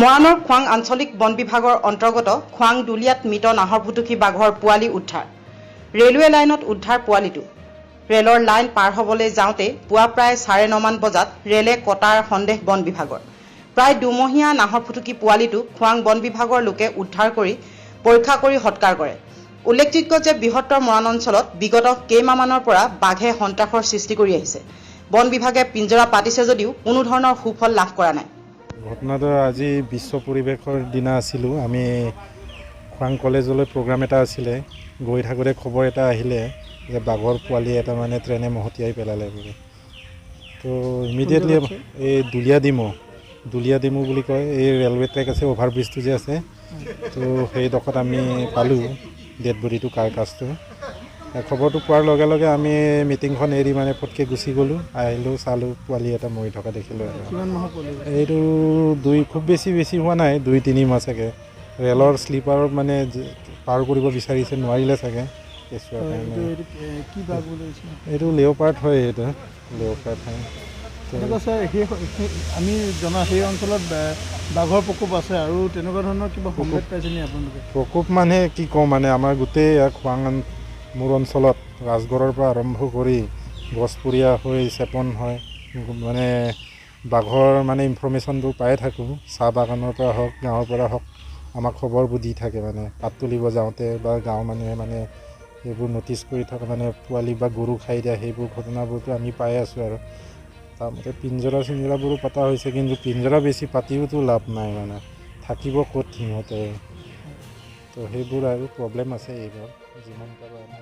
মৰাণৰ খোৱাং আঞ্চলিক বন বিভাগৰ অন্তৰ্গত খোৱাং দুলীয়াত মৃত নাহৰফুটুকী বাঘৰ পোৱালি উদ্ধাৰ। ৰেলৱে লাইনত উদ্ধাৰ পোৱালিটো। ৰেলৰ লাইন পাৰ হ'বলৈ যাওঁতে পুৱা প্ৰায় 9:30মান বজাত ৰেলে কটাৰ সন্দেহ বন বিভাগৰ। প্ৰায় 2 মহীয়া নাহৰফুটুকী পোৱালিটো খোৱাং বন বিভাগৰ লোকে উদ্ধাৰ কৰি পৰীক্ষা কৰি সৎকাৰ কৰে। উল্লেখযোগ্য যে বৃহত্তৰ মৰাণ অঞ্চলত বিগত কেইমাহমানৰ পৰা বাঘে সন্ত্ৰাসৰ সৃষ্টি কৰি আহিছে। বন বিভাগে পিঞ্জৰা পাতিছে যদিও কোনো ধৰণৰ সুফল লাভ কৰা নাই। ঘটনাটো আজি বিশ্ব পৰিৱেশৰ দিনা আছিলোঁ আমি। খোৱাং কলেজলৈ প্ৰগ্ৰাম এটা আছিলে। গৈ থাকোঁতে খবৰ এটা আহিলে যে বাঘৰ পোৱালি এটা মানে ট্ৰেইনে মহতিয়াই পেলালে বুলি। তো ইমিডিয়েটলি এই দুলীয়া ডিমু, দুলীয়া ডিমু বুলি কয়, এই ৰেলৱে ট্ৰেক আছে, অভাৰ ব্ৰিজটো যে আছে, তো সেইডোখৰত আমি পালোঁ ডেড বডিটো, কাৰকাছটো। খবৰটো পোৱাৰ লগে লগে আমি মিটিংখন এৰি মানে ফটকৈ গুচি গ'লোঁ। আহিলোঁ, চালোঁ, পোৱালি এটা মৰি থকা দেখিলোঁ আৰু। কিমান মাহৰ পোৱালি? এইটো দুই, খুব বেছি বেছি হোৱা নাই, 2-3 মাহ চাগে। ৰেলৰ শ্লিপাৰত মানে পাৰ কৰিব বিচাৰিছে, নোৱাৰিলে চাগে কেঁচুৱাৰ এইটো কাৰণে। এইটো কি বাঘ বুলি কৈছে? এইটো লেঅ'পাৰ্ট হয়, এইটো লেঅ'পাৰ্ট হয় তো। তেনেকুৱা ছাৰ, আমি জনা সেই অঞ্চলত বাঘৰ প্ৰকোপ আছে আৰু তেনেকুৱা ধৰণৰ কিবা সম্ভেদ পাইছে নি আপোনালোকে? প্ৰকোপ মানে কি কওঁ, মানে আমাৰ গোটেই ইয়াৰ খোৱাং মোৰ অঞ্চলত ৰাজগড়ৰ পৰা আৰম্ভ কৰি গছপুৰীয়া হৈ চেপন হয়, মানে বাঘৰ মানে ইনফৰ্মেশ্যনবোৰ পায়ে থাকোঁ। চাহ বাগানৰ পৰা হওক, গাঁৱৰ পৰা হওক, আমাক খবৰবোৰ দি থাকে। মানে পাত তুলিব যাওঁতে বা গাঁৱৰ মানুহে মানে সেইবোৰ ন'টিচ কৰি থকা, মানে পোৱালি বা গৰু খাই দিয়া সেইবোৰ ঘটনাবোৰতো আমি পাই আছোঁ। আৰু তাৰমতে পিঞ্জৰা চিঞ্জৰাবোৰো পতা হৈছে, কিন্তু পিঞ্জৰা বেছি পাতিওতো লাভ নাই, মানে থাকিব ক'ত সিহঁতে? তো সেইবোৰ আৰু প্ৰব্লেম আছে। এইবোৰ যিমান পাৰোঁ আমি